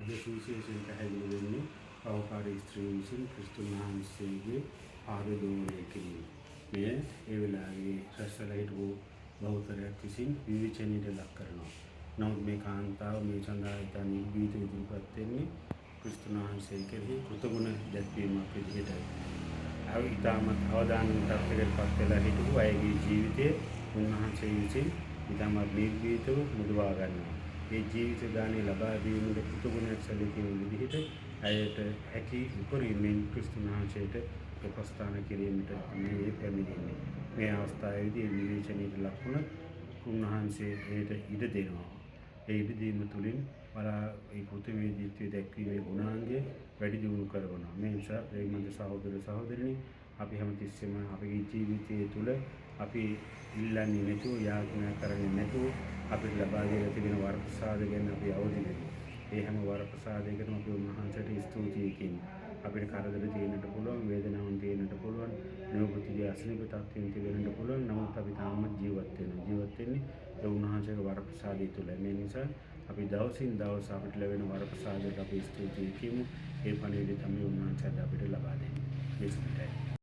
අද සුවිශේෂයෙන් පැහැදිලි වෙන්නේ පව්කාරී ස්ත්‍රිය විසින් ක්‍රිස්තුන් වහන්සේගේ පාද දෝවනය කිරීම. මෙය ඒ වෙලාවේ රැස්වලා හිටපු බහුතරයක් විසින් විවේචනයට ලක් කරනවා. නමුත් මේ කාන්තාව මේ සඳහා ඉතා නිර්භීතව ඉදිරිපත් වෙන්නේ ක්‍රිස්තුන් වහන්සේ කෙරෙහි කෘතගුණ දැක්වීමක් විදිහටයි. ඉතාමත් අවදානම් තත්ත්වයකට පත් වෙලා හිටපු අයගේ ජීවිතය උන්වහන්සේ විසින් ඉතාමත් නිර්භීතව මුදවා ගන්නවා. ඒ ජීවිත දානය ලබා දීමට කෘතගුණයක් සැලකීම විදිහට ඇයට හැකි උපරිමයෙන් ක්‍රිස්තුන් වහන්සේට උපස්ථාන කිරීමට මේ පැමිණෙන්නේ. මේ අවස්ථාවේදී විවේචනයට ලක් වුණත් උන්වහන්සේ එයට ඉඩ දෙනවා. ඒ ඉඩ දීම තුළින් බලා ඒ කෘතවේදීත්වය දැක්වීමේ ගුණාංගය වැඩි දියුණු කරනවා. මේ නිසා ප්‍රේමවන්ත සහෝදර සහෝදරිනි, අපි හැමතිස්සෙම අපගේ ජීවිතය තුළ අපි ඉල්ලන්නේ නැතුව, යාඥා කරන්නේ නැතුව අපිට ලබා දීලා තිබෙන වරප්‍රසාද ගැන අපි අවදි වෙමු. ඒ හැම වරප්‍රසාදයකටම අපි උන්වහන්සේට ස්තුතියි කියමු. අපිට කරදර තියෙන්නට පුළුවන්, වේදනාවන් තියෙන්නට පුළුවන්, නියපොතුගේ අසනීප තත්ත්වයන් තිබෙන්නට පුළුවන්. නමුත් අපි තාමත් ජීවත් වෙනවා. ජීවත් වෙන්නේ ඒ උන්වහන්සේගේ වරප්‍රසාදය තුළ. මේ නිසා අපි දවසින් දවස අපිට ලැබෙන වරප්‍රසාදයට අපි ස්තුතියි කියමු. ඒ පණිවිඩය තමයි උන්වහන්සේ අද අපිට ලබා දෙන්නේ. මේ සුපිටයි.